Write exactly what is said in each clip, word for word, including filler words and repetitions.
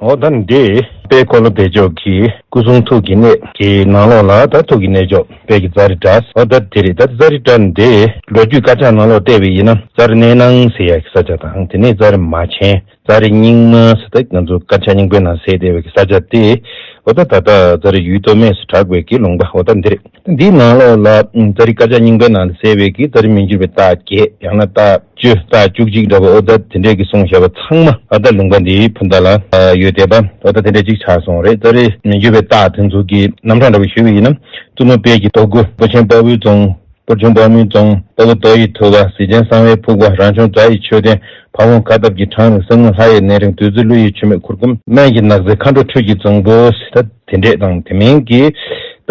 འོ་ད་འདི་དཔལ་འཁོར་ལོ་བདེ་མཆོག་གི་སྐུ་གསུང་ཐུགས་ཀྱི་གནད་ཀྱི་ནང་ལོགས་ལ་ད་ཐུགས་ཀྱི་གནད་མཆོག་དཔལ་གྱི་ཙཱ་རི་ཏྲ། འོ་ད་དེ་རེད། ད་ཙཱ་རི་ཏྲ་འདི་ལོ་རྒྱུས་དཀར་ཆག་ནང་ལོགས་བལྟས་པ་ཡིན་ན་ཙཱ་རི་གནས་ནང་ཟེར་ཡག་གི་ས་ཆ་དང་། དེ་ནས་ཙཱ་རི་མ་ཆེན། ཙཱ་རི་རྙིང་མ་ཟེར་ད་ང་ཚོ་དཀར་ཆག་རྙིང་པའི་ནང་ཟེར་བསྡད་པའི་གི་ས་ཆ་དེ། འོ་ད་ད་ལྟ་ཙཱ་རི་ཡུལ་སྟོད་སྨད་ཟེར་གྲགས་པའི་གི་ལུང་པ་འོ་ད་འདི་རེད། འདིའི་ནང་ལོགས་ལ་ཙཱ་རི་དཀར་ཆག་རྙིང་པའི་ནང་ཟེར་བའི་གི་ཙཱ་རི་མི་འགྱུར་བའི་རྟགས་བརྒྱད། ཡང་ན་རྟགས་བཅུ། རྟགས་བཅུ་གཅིག་འདྲ་བོ་འོ་ད་དེ་འདྲས་ཀྱི་གསུངས་བཞག་པ་ཚང་མ་ཨ་ད་ལུང་པ་འདིའི་བུ་མདའ་ལ་ཡོད་བསྡད་པ་འོ་ད་དེ་འདྲས་གཅིག་ཆགས་སོང་རེད། ཙཱ་རི་མི་འགྱུར་བའི་རྟགས་དེ་ཚོ་གི་རྣམ་གྲངས་འདྲ་བོ་ཞུས་པ་ཡིན་ན། བཙུན་མོ་དཔལ་གྱི་རྡོ་སྐུ། སྤུར་ཆེན་དཔའ་བོའི་རྫོང་། སྤུར་ཆུང་དཔའ་མོའི་རྫོང་། དཔའ་བོ་རྡོ་ཡི་ཐུ་བ། གཟི་ཆེན་གསང་བའི་ཕུག་པ། རང་བྱུང་རྫ་ཡི་མཆོད་རྟེན། ཕ་བོང་ཁ་འདབས་ཀྱི་གྲང་རེག་སེང་མོ་ལྷ་ཡི་ནེ་རིང་། བདུད་རྩི་ཀླུ་ཡི་ཆུ་སྨད། གུར་གུམ་སྨན་གྱི་ནགས་ཚལ། མཁའ་འགྲོ་ཁྲུས་ཀྱི་རྫིང་བུ། ད་དེ་འདྲས་དང་དེ་མིན་གྱི་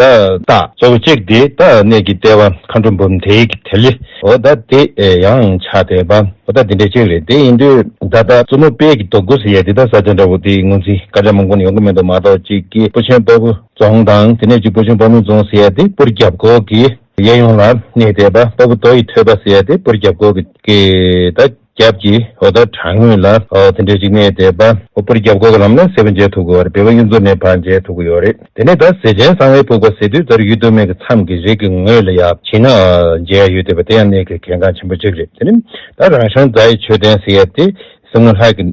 ད་རྟགས་གཙོ་བོ་གཅིག་དེ་ད་གནས་ཀྱི་ལྟེ་བ་མཁའ་འགྲོ་འབུམ་དེའི་གི་དེ་ལི་འོ་ད་དེ་ཡང་ཆགས་བསྡད་པ་འོ་ད་དེ་འདྲས་གཅིག་རེད། དེ་ཡིན་དུས་ད་ལྟ་བཙུན་མོ་དཔལ་གྱི་རྡོ་སྐུ་ཟེར་ཡ་དེ་ད་ས་ཆ་འདྲ་བོ་དེ་སྔོན་ཚེ་སྐར་ཆ་མང་པོ་ཡོང་གི་མེད་འདུག་མ་གཏོགས་གཅིག་གི་སྤུར་ཆེན་དཔའ་བོ་རྫོང་དང་དེ་ནས་གཅིག་སྤུར་ཆེན་དཔའ་མོའི་རྫོང་ཟེར་ཡ་དེ་སྤུར་རྒྱབ་ཁུག་གི་གཡས་གཡོན་ལ་གནས་བསྡད་པ། དཔའ་བོ་རྡོ་ཡི་ཐོད་པ་ཟེར་ཡ་དེ་སྤུར་རྒྱབ་ཁུག་གི་གི་ད་རྒྱབ་ཀྱི་འོ་ད་བྲག་ངོས་ལ་འོ་དེ་འདྲས་ཅིག་གནས་བསྡད་པ། འོ་སྤུར་རྒྱབ་ཁུག་གི་ལམ་ལ་སེ་པན་མཇལ་ཐུབ་ཀྱི་ཡོད་རེད། བལ་པོ་གཡུ་མཚོ་ནས་ཕར་མཇལ་ཐུབ་ཀྱི་ཡོད་རེད། དེ་ནས་ད་གཟི་ཆེན་གསང་བའི་ཕུག་པ་ཟེར་དུས་ད་རུ་ཡུལ་སྟོད་སྨད་ཀྱི་མཚམས་ཀྱི་རི་གི་ངོས་ལ་ཡ་བྱས་ན་མཇལ་ཡ་ཡོད་བསྡད་པ་དེ་ཡང་གནས་ཀྱི་གལ་འགངས་ཆེན་པོ་གཅིག་རེད། དེ་ནས་ད་རང་བྱུང་རྫ་ཡི་མཆོད་རྟེན་ཟེར་ཡ་དེ། སེང་མོ་ལྷ་གི་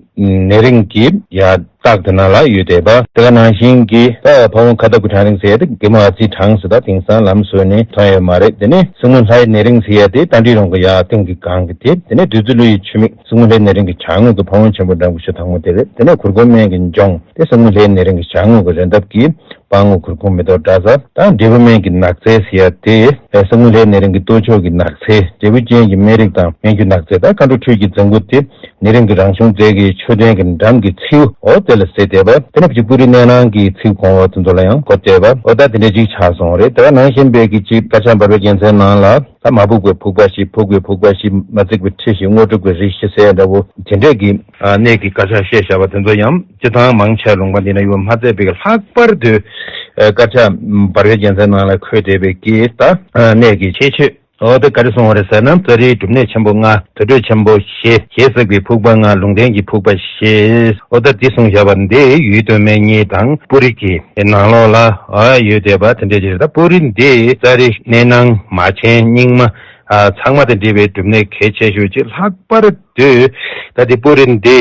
ནེ་རིང་གི་ཡ་རྟགས་དེ་ནང་ལ་ཡོད་བསྡད་པ། དེ་ག་ནང་བཞིན་གྱི་ད་ཕ་བོང་ཁ་འདབས་ཀྱི་གྲང་རེག་ཟེར་ཡ་དེ་རྒན་མོ་ཨ་ཙིའི་གྲངས་ཟེར་ད་དེང་སང་ལམ་བཟོས་ནས་མཐོང་ཡོད་མ་རེད། དེ་ནས་སེང་མོ་ལྷའི་ནེ་རིང་ཟེར་ཡ་དེ་རྟ་མགྲིན་རོང་གི་ཡ་སྟེང་གི་སྒང་གི་དེ། དེ་ནས་བདུད་རྩི་ཀླུ་ཡི་ཆུ་སྨད་སེང་མོ་ལྷའི་ནེ་རིང་གི་བྱང་ངོས་ཀྱི་ཕ་བོང་ཆེན་པོ་འགྲམ་གྱི་ཆུ་ཐང་མོ་དེ་རེད། དེ་ནས་གུར་གུམ་སྨན་གྱི་ལྗོངས་དེ་སེང་མོ་ལྷའི་ནེ་རིང་གི་བྱང་ངོས་ཀྱི་རི་འདབས་ཀྱི་སྤང་ངོ་གུར་གུམ་མེ་ཏོག་བཀྲ་ཚ་དང་འབྲས་བུ་སྨན་གྱི་ནགས་ཚལ་ཟེར་ཡ་དེ། སེང་མོ་ལྷའི་ནེ་རིང་གི་སྟོད་ཕྱོགས་ཀྱི་ནགས་ཚལ། འབྲས་བུ་ཅན་གྱི་སྨན་རིགས་དང་སྨན་རྒྱུ་ནགས་ཚལ་དང་མཁའ་འགྲོ་ཁྲུས་ཀྱི་རྫིང་བུ་དེ། ནེ་རིང་གི་རང་བྱུང་རྫས་ཀྱི་མཆོད་རྟེན་གྱི་འགྲམ་གྱི་མཚེའུ་འོ་དེ་ལ་ཟེར་བསྡད་པ། དེ་ནས་ཅིག་སྤུ་རི་གནས་ནང་གི་མཚེའུ་གོང་འོག་དེ་ཚོ་ལ་ཡང་གོ་བསྡད་པ། འོ་ད་དེ་འདྲ་ཅིག་ཆགས་སོང་རེད། དེ་ག་ནང་བཞིན་པའི་གི་ཅིག་དཀར་ཆག་འབར་བའི་རྒྱལ་མཚན་ནང་ལ་ད་མ་ཕུག་པའི་ཕུག་པ་བཞི། ཕུག་པའི་ཕུག་པ་བཞི། མ་བརྩིགས་པའི་ཁྲི་བཞི། དངོས་གྲུབ་ཀྱི་རི་བཞི་ཟེར་འདྲ་བོ་དེ་འདྲས་ཀྱི་གནས་ཀྱི་དཀར་ཆག་བཤད་བཞག་པ་དེ་ཚོ་ཡང་སྤྱིར་བཏང་མང་ཆེ་ལུང་པ་འདི་ན་ཡོད་མ་ཚད་པའི་གི་ལྷག་པར་དུ་དཀར་ཆག་འབར་བའི་རྒྱལ་མཚན་ནང་ལ་འཁོད་བསྡད་པའི་གི་ད་གནས་ཀྱི་ཁྱད་ཆོས། འོ་དེ་ག་རེ་གསུངས་པ་རེད་ཟེར་ན། ཙཱ་རིའི་སྒྲུབ་གནས་ཆེན་པོ་ལྔ། དུར་ཁྲོད་ཆེན་པོ་བཞི། ཞེས་གསུངས་པའི་ཕུག་པ་ལྔ། ལུང་བསྟན་གྱི་ཕུག་པ་བཞི། འོ་ད་འདི་གསུངས་བཞག་པ་འདི་ཡུལ་སྟོད་སྨད་གཉིས་དང་སྤུ་རི་གི་ནང་ལོགས་ལ་ཨ་ཡོད་བསྡད་པ་དེ་འདྲས་ཅིག་རེད། ད་སྤུ་རི་འདི་ཙཱ་རི་གནས་ནང་མ་ཆེན་རྙིང་མ་ཨ་ཚང་མ་དང་འབྲེལ་བའི་སྒྲུབ་གནས་གལ་ཆེ་ཤོས་ཅིག་ལྷག་པར་དུ་ད་འདི་སྤུ་རི་འདི་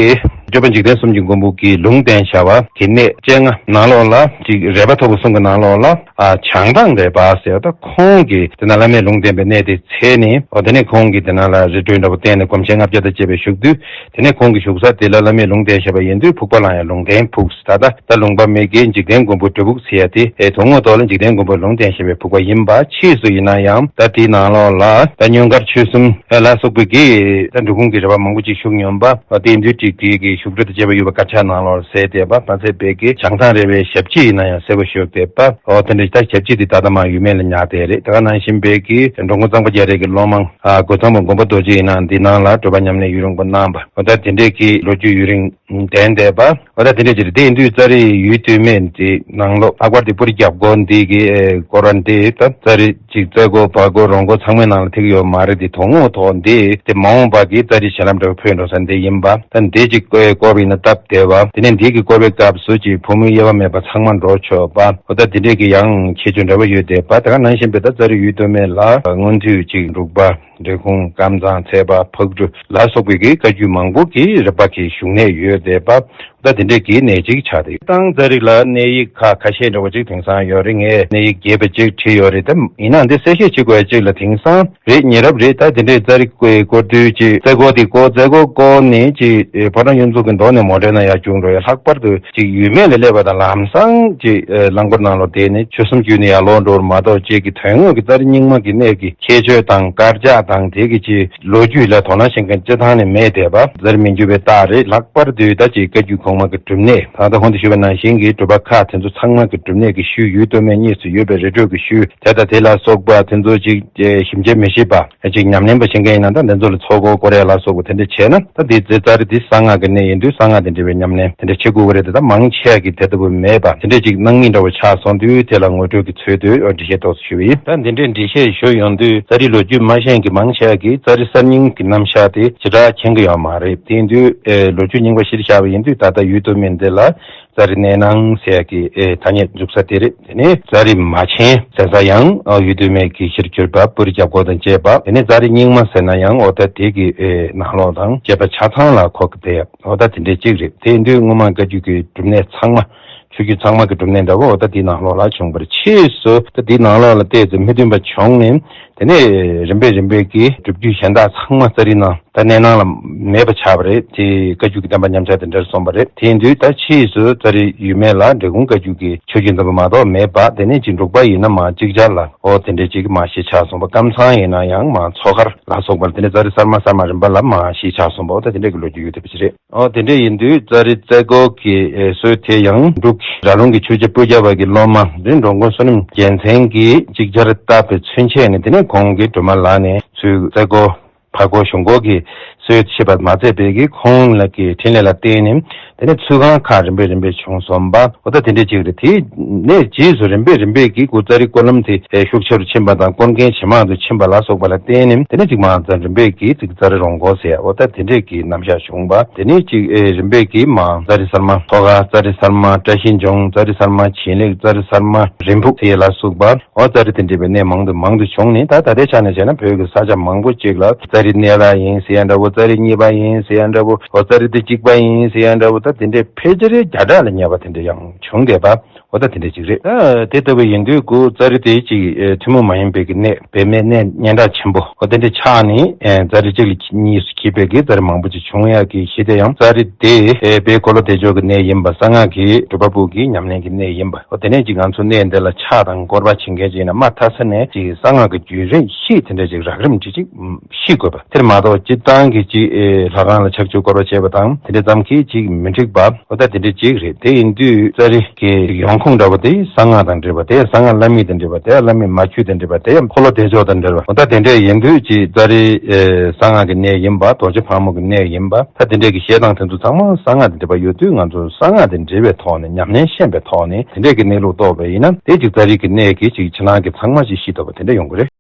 སྤྲུལ་པ་འཇིག་རྟེན་གསུམ་གྱི་མགོན་པོ་གིས་ལུང་བསྟན་བཞག་པ་གི་གནས་བཅོ་ལྔ་ནང་ལོགས་ལ་ཅིག་རས་པ་ཐོར་བུ་གསུམ་གྱི་ནང་ལོགས་ལ་ཨ་བྱང་ཐང་རས་པ་ཟེར་བ། ད་ཁོང་གིས་དེ་ན་བླ་མས་ལུང་བསྟན་པའི་གནས་དེ་འཚོལ་ནས། འོ་དེ་ནས་ཁོང་གིས་དེ་ན་ལ་རི་ཁྲོད་འདྲ་བོ་བསྟན་ནས་སྒོམ་ཆེན་ལྔ་བརྒྱ་དང་བཅས་པའི་བཞུགས་དུས། དེ་ནས་ཁོང་གིས་བཞུགས་ས་དེ་ལ་བླ་མས་ལུང་བསྟན་བཞག་པ་ཡིན་དུས་ཕུག་པ་ལ་ཡང་ལུང་བསྟན་ཕུག་ཟེར། ད་ད་ད་ལུང་པ་མི་དགེ་འཇིག་རྟེན་མགོན་པོ་སྒྲུབ་ཕུག་ཟེར་ཡ་དེ་ཨེ་དོན་དངོས་ཐོག་ལ་འཇིག་རྟེན་མགོན་པོས་ལུང་བསྟན་བཞག་པའི་ཕུག་པ་ཡིན་པ། ཕྱིས་སུ་ཡིན་ན་ཡང་ད་དེའི་ནང་ལོགས་ལ་ད་སྨྱོན་དཀར་ཆོས་གསུམ་ལ་སོགས་པའི་གི་ད་འབྲི་གུང་གི་རས་པ་མང་པོ་ཅིག་བཞུགས་མྱོང་པ། འོ་དེ་ཡིན་དུས་ཅིག་དེའི་གི་བཞུགས་ཁྲི་དང་བཅས་པ་ཡོད་པ་དཀར་ཆག་ནང་ལོགས་ལ་གསལ་བསྡད་པ། མ་ཚད་པའི་གི་བྱང་ཐང་རས་པའི་ཞབས་ཕྱི་ཡིན་ན་ཡང་གསལ་པོ་ཞུ་བསྡད་པ། འོ་དེ་འདྲ་ད་ཞབས་ཕྱི་དེ་ད་ལྟ་མ་ཡུལ་མེད་ལ་ཉར་བསྡད་རེད། དེ་ག་ནང་བཞིན་པའི་གི་འགྲོ་མགོན་གཙང་པ་རྒྱ་རས་ཀྱི་སློབ་མ་ཨ་རྒོད་ཚང་པ་མགོན་པོ་རྡོ་རྗེ་ཡིན་ན་འདི་ནང་ལ་སྒྲུབ་པ་ཉམས་ལེན་ཡུན་རིང་པོ་གནང་པ། འོ་ད་དེ་འདྲས་ཀྱི་ལོ་རྒྱུས་ཡུན་རིང་ལྡན་བསྡད་པ། འོ་ད་དེ་འདྲས་ཅིག་རེད། དེ་ཡིན་དུས་ཙཱ་རི་ཡུལ་སྟོད་སྨད་འདི་ནང་ལོགས་ལྷག་པར་དུ་སྤུ་རི་རྒྱབ་ཁུག་འདི་གི་ཨེ་སྐོར་བ་འདི་ད་ཙཱ་རི་ཅིག་རྩེ་སྐོར་བར་སྐོར་རོང་སྐོར་ཚང་མའི་ནང་ལ་ཐིག་ཡོད་མ་རེད། དེ་དོན་དངོས་ཐོག་འདི་དེ་མ་འོངས་པ་གི་ཙཱ་རི་ཞལ་ལམ་འདྲ་བོ་ཕུལ་འགྲོ་ས་འདི་ཡིན་པ། ད་འདི་ཅིག་ཨེ་སྐོར་བ་ཡིན་ན་སྟབས་བདེ་བ། དེ་ནས་འདི་གི་སྐོར་བའི་སྐབས་སུ་ཅིག་བུ་མོ་དབྱེ་བ་མེད་པ་ཚང་མ་འགྲོ་ཆོག་པ། འོ་ད་དེ་འདྲས་ཀྱི་ཡང་ཁྱད་ཆོས་འདྲ་བོ་ཡོད་བསྡད་པ། དེ་ག་ནང་བཞིན་པའི་ད་ཙཱ་རི་ཡུལ་སྟོད་སྨད་ལ་སྔོན་དུས་ཅིག་འབྲུག་པ། འབྲས་སྤུངས། ཀམ་ཚང་། ཚལ་པ། ཕག་གྲུ་ལ་སོགས་པའི་གི་བཀའ་བརྒྱུད་མང་པོ་གི་རས་པ་གི་བཞུགས་གནས་ཡོད་བསྡད་པ། ད་དེ་འདྲས་ཀྱི་གནས་ཅིག་ཆགས་ཏེ། ཏང་ཙཱ་རི་ལ་གནས་ཡིག་ཁག་ཁ་ཤས་འདྲ་བོ་ཅིག་དེང་སང་ཡོད་རེད། ངས་གནས་ཡིག་རྒྱས་པ་ཅིག་བྲིས་ཡོད་རེད། ད་ཡིན་ནའང་འདི་གསལ་བཤད་བྱེད་དགོས་ཡ་ཅིག་ལ་དེང་སང་རེད། ཉེ་རབས་རེད། ད་དེ་འདྲས་ཙཱ་རི་བསྐོར་དུས་ཅིག་རྩེ་སྐོར་དེ་བསྐོར། རྩེ་སྐོར་བསྐོར་ནས་ཅིག་ཕོ་བྲང་གཡུ་མཚོ་གི་མདོ་ནས་མོ་ཊའི་ནང་ཡར་རྒྱུག་འགྲོ་ཡ། ལྷག་པར་དུ་ཅིག་ཡུལ་སྨད་ལ་སླེབས་པ་དང་ལམ་སང་ཅིག་རླངས་འཁོར་ནང་ལོགས་བསྡད་ནས་ཆུ་གསུམ་བརྒྱུད་ནས་ཡར་ལོག་འགྲོ་བ་མ་གཏོགས་ཅིག་གི་དོན་དངོས་ཀྱི་ཙཱ་རི་རྙིང་མ་གི་གནས་ཀྱི་ཁྱད་ཆོས་དང་དཀར་ཆག་དང་དེ་གི་ཅིག་ལོ་རྒྱུས་ལ་དོ་སྣང་བྱེད་མཁན་སྤྱིར་བཏང་ནས་མེད་བསྡད་པ། ཙཱ་རི་མི་འགྱུར་བའི་རྟགས་རེད། ལྷག་པར་དུ་ད་ཅིག་བཀའ་བརྒྱུད་གོང་མ་གི་སྒྲུབ་གནས། ད་ལྟ་གོང་དུ་ཞུས་པ་ནང་བཞིན་གྱི་སྒྲུབ་པ་ཁག་དེ་ཚོ་ཚང་མ་གི་སྒྲུབ་གནས་ཀྱི་ཤུལ། ཡུལ་སྟོད་སྨད་གཉིས་སུ་ཡོད་པའི་རི་ཁྲོད་ཀྱི་ཤུལ། དེ་དང་དེ་ལ་སོགས་པ་དེ་ཚོ་ཅིག་ཞིབ་འཇུག་མི་ཤེས་པ་ཅིག་ཉམས་ལེན་པ་བྱེད་མཁན་ཡིན་ན་ད་འདི་ཚོ་ལ་ཚོགས་འཁོར་བསྐོར་ཡ་ལ་སོགས་པ་དེ་འདྲ་བྱས་ན། ད་འདི་ཙཱ་རི་འདི་གསང་སྔགས་ཀྱི་གནས་ཡིན་དུས་གསང་སྔགས་དང་འབྲེལ་བའི་ཉམས་ལེན་དེ་འདྲ་བྱེད་དགོས་ཀྱི་རེད་དེ། ད་མང་ཆེ་བ་གིས་དེ་ལྟ་བུ་མེད་པ་དེ་འདྲ་ཅིག་སྣང་མེད་འདྲ་བོ་ཆགས་སོང་དུས་དེ་ལ་ངོ་སྤྲོད་ཀྱི་ཚུལ་དུ་འགྲེལ་བཤད་ཏོག་ཙམ་ཞུས་པ་ཡིན། ད་འདི་འདྲའི་འགྲེལ་བཤད་ཞུ་ཡོང་དུས་ཙཱ་རིའི་ལོ་རྒྱུས་མ་ཤེས་མཁན་གྱི་མང་ཆེ་བ་གིས་ཙཱ་རི་གསར་རྙིང་གི་རྣམ་གཞག་དེ་ཞེ་དྲག་མཁྱེན་གྱི་ཡོད་མ་རེད། དེ་ཡིན་དུས་ཨེ་ལོ་རྒྱུས་རྙིང་པ་གཞིར་བཞག་པ་ཡིན་དུས་ད་ལྟ་ཡུལ་སྟོད་སྨད་འདི་ལ་ ཙཱ་རི་གནས་ནང་ཟེར་ཡག་གི་ཨེ་ཐ་སྙད་འཛུགས་ས་དེ་རེད། དེ་ནས་ཙཱ་རི་མ་ཆེན་ཟེར་ས་ཡང་ཨ་ཡུལ་དུ་མེད་ཀྱི་ཕྱིར་གྱུར་པ་པུ་རི་རྒྱབ་སྐོར་དང་བཅས་པ། དེ་ནས་ཙཱ་རི་རྙིང་མ་ཟེར་ན་ཡང་འོ་ད་དེ་གི་ཨེ་ནང་ལོགས་དང་བཅས་པ་ཆ་ཚང་ལ་གོ་གི་བསྡད་ཡ། འོ་ད་དེ་འདྲའི་གཅིག་རེད། དེ་ཡིན་དུས་སྔོན་མ་བཀའ་བརྒྱུད་ཀྱི་སྒྲུབ་གནས་ཚང་མ། ཆོས་བརྒྱུད་ཚང་མ་གི་སྒྲུབ་གནས་འདྲ་བོ་འོ་ད་དེའི་ནང་ལོགས་ལ་བྱུང་བ་རེད། ཕྱིས་སུ་ད་དེའི་ནང་ལོགས་ལ་བལྟས་ཚེ་མི་མཐུན་པ་བྱུང་ནས། དེ་ནས་རིམ་པས་རིམ་པས་ཀྱིས་སྒྲུབ་བརྒྱུད་གཞན་དག་ཚང་མ་ཙཱ་རི་ནང་ད་གནས་ནང་ལ་མེད་པ་ཆགས་པ་རེད། དེ་བཀའ་བརྒྱུད་ཀྱི་བསྟན་པ་ཉམས་ཆག་དེ་འདྲར་སོང་བ་རེད། དེ་ཡིན་དུས་ད་ཕྱིས་སུ་ཙཱ་རི་ཡུལ་མེད་ལ་འབྲས་སྤུངས་བཀའ་བརྒྱུད་ཀྱི་ཆོས་བརྒྱུད་འཛིན་པ་མ་གཏོགས་མེད་པ། དེ་ནས་ཅིག་འབྲུག་པ་ཡིན་ན་མ་ཅིག་ཅར་ལ་འོ་དེ་འདྲའི་ཅིག་མ་གཞིས་ཆགས་སོང་བ། ཀམ་ཚང་ཡིན་ན་ཡང་མ་མཚོ་ཁར་ལ་སོགས་པར་དེ་ནས་ཙཱ་རི་གསར་མ་གསར་མ་རིམ་པ་ལ་མ་གཞིས་ཆགས་སོང་བ། འོ་ད་དེ་འདྲའི་གི་ལོ་རྒྱུས་ཡོད་དེ་པ་ཅིག་རེད། འོ་དེ་འདྲ་ཡིན་དུས་ཙཱ་རི་རྩེ་སྐོར་གྱི་ཨེ་སྲོལ་དེ་ཡང་འབྲུག་ར་ལུང་གི་ཆོས་རྗེ་སྤུ་རྒྱལ་བ་གི་སློབ་མ་རེད། འགྲོ་མགོན་བསོད་ནམས་རྒྱལ་མཚན་གྱིས་ཅིག་ཅར་བཏབ་པའི་ཚུན་ཆད་ནས། དེ་ནས་ཁོང་གི་སྒྲོལ་མ་ལག་ནས་ཚུར་རྩེ་སྐོར་ཕར་སྐོར་གཞུང་སྐོར་གྱི་སྲོལ་ཕྱིན་པ་མ་ཚད་པའི་གི་ཁོང་ལ་གི་འཕྲིན་ལས་ལ་བརྟེན་ནས། དེ་ནས་ཚུལ་ཁང་ཁག་རིམ་པས་རིམ་པས་བྱུང་སོང་བ། འོ་ད་དེ་འདྲ་ཅིག་རེད། དེ་ནས་རྗེས་སུ་རིམ་པས་རིམ་པས་ཀྱིས་སྐུ་ཙཱ་རི་སྐོར་ལམ་དེ་ཤུགས་ཆེ་རུ་ཕྱིན་པ་དང་། སྐོར་མཁན་ཇེ་མང་དུ་ཕྱིན་པ་ལ་སོགས་པ་ལ་བརྟེན་ནས། དེ་ནས་ཅིག་མ་ཙཱ་རིམ་པས་ཀྱིས་ཅིག་ཙཱ་རི་རོང་སྐོར་ཟེར་ཡ་འོ་ད་དེ་འདྲས་ཀྱི་རྣམ་གཞག་བྱུང་བ། དེ་ནས་ཅིག་ཨེ་རིམ་པས་ཀྱིས་མ་ཙཱ་རི་གསར་མ་མཚོ་ཁ། ཙཱ་རི་གསར་མ་བཀྲ་ཤིས་ལྗོངས། ཙཱ་རི་གསར་མ་བྱིན་ལེགས། ཙཱ་རི་གསར་མ་རིན་སྤུངས་ཟེར་ཡ་ལ་སོགས་པ་འོ་ཙཱ་རི་དེ་འདྲས་པའི་གནས་མང་དུ་མང་དུ་བྱུང་ནས། ད་ད་ལྟའི་ཆ་ནས་བྱས་ན་བོད་ཀྱི་ས་ཆ་མང་པོ་ཅིག་ལ་ཙཱ་རི་གནས་ལ་ཡིན་ཟེར་ཡ་འདྲ་བོ། ཙཱ་རི་གཉིས་པ་ཡིན་ཟེར་ཡ་འདྲ་བོ། འོ་ཙཱ་རི་དེ་གཅིག་པ་ཡིན་ཟེར་ཡ་འདྲ་བོ། ད་དེ་འདྲས་ཕལ་ཆེར་བརྒྱ་ཕྲག་ལ་ཉེ་བ་དེ་འདྲས་ཡང་བྱུང་བསྡད་པ། འོ་ད་དེ་འདྲ་ཅིག་རེད། ད་དེ་ལྟ་བུ་ཡིན་དུས་ཀོ་ཙཱ་རི་དེ་ཅིག་ཨེ་ཐུན་མོང་མ་ཡིན་པའི་གི་གནས། འབད་མེད་གནས་སྙན་གྲགས་ཆེན་པོ་འོ་དེ་འདྲ་ཆགས་ནས། ཨེ་ཙཱ་རི་གཅིག་ལ་གཉིས་སུ་གྱེས་པའི་གི་ཙཱ་རི་མང་པོ་ཅིག་བྱུང་ཡག་གི་གཞི་དེ་ཡང་ཙཱ་རི་དེ་ཨེ་དཔལ་འཁོར་ལོ་བདེ་མཆོག་གི་གནས་ཡིན་པ། གསང་སྔགས་ཀྱི་སྒྲུབ་པ་པོ་གི་ཉམས་ལེན་གྱི་གནས་ཡིན་པ། འོ་དེ་ནས་ཅིག་ང་ཚོ་གནས་འདི་ལ་ཕྱག་དང་སྐོར་བ་བྱེད་མཁན་ཅིག་ཡིན་ན་མ་མཐའ་ས་ནས་ཅིག་གསང་སྔགས་ཀྱི་རྒྱུན་རིང་ཤོས་དེ་འདྲ་ཅིག་རགས་རིམ་ཅིག་ཅིག་ཤེས་དགོས་པ། དེར་མ་གཏོགས་སྤྱིར་བཏང་གི་ཅིག་ཨེ་ལྷ་ཁང་ལ་ཕྱག་མཆོད་སྐོར་བ་བྱས་པ་དང་དེ་འདྲ་ཙམ་གྱིས་ཅིག་མི་འགྲིག་པ། འོ་ད་དེ་འདྲ་ཅིག་རེད། དེ་ཡིན་དུས་ཙཱ་རི་གི་ཡོང་ཁུངས་འདྲ་བོ་དེ་གསང་སྔགས་དང་འབྲེལ་བ། དེ་གསང་སྔགས་བླ་མེད་དང་འབྲེལ་བ། དེ་བླ་མེད་མ་བཅོས་དང་འབྲེལ་བ། དེ་འཁོར་ལོ་བདེ་མཆོག་དང་འབྲེལ་བ། འོ་ད་དེ་འདྲ་ཡིན་དུས་ཅིག་ཙཱ་རི་ཨེ་གསང་སྔགས་ཀྱི་གནས་ཡིན་པ། རྡོ་རྗེ་ཕག་མོ་གི་གནས་ཡིན་པ། ད་དེ་འདྲ་གི་བཤད་སྟངས་དེ་ཚོ་ཚང་མ་གསང་སྔགས་དང་འབྲེལ་བ་ཡོད་དུས། ང་ཚོ་གསང་སྔགས་དང་འབྲེལ་བའི་ཐོག་ནས་ཉམས་ལེན་ཤེས་པའི་ཐོག་ནས་དེ་འདྲ་གི་གནས་ལུགས་རྟོགས་པ་ཡིན་ན། དེ་ཅིག་ཙཱ་རི་གི་གནས་ཀྱི་ཅིག་ཕྱི་ནང་གི་ཚང་མ་ཅིག་ཤེས་ཐུབ་པ་དེ་འདྲ་ཡོང་གི་རེད།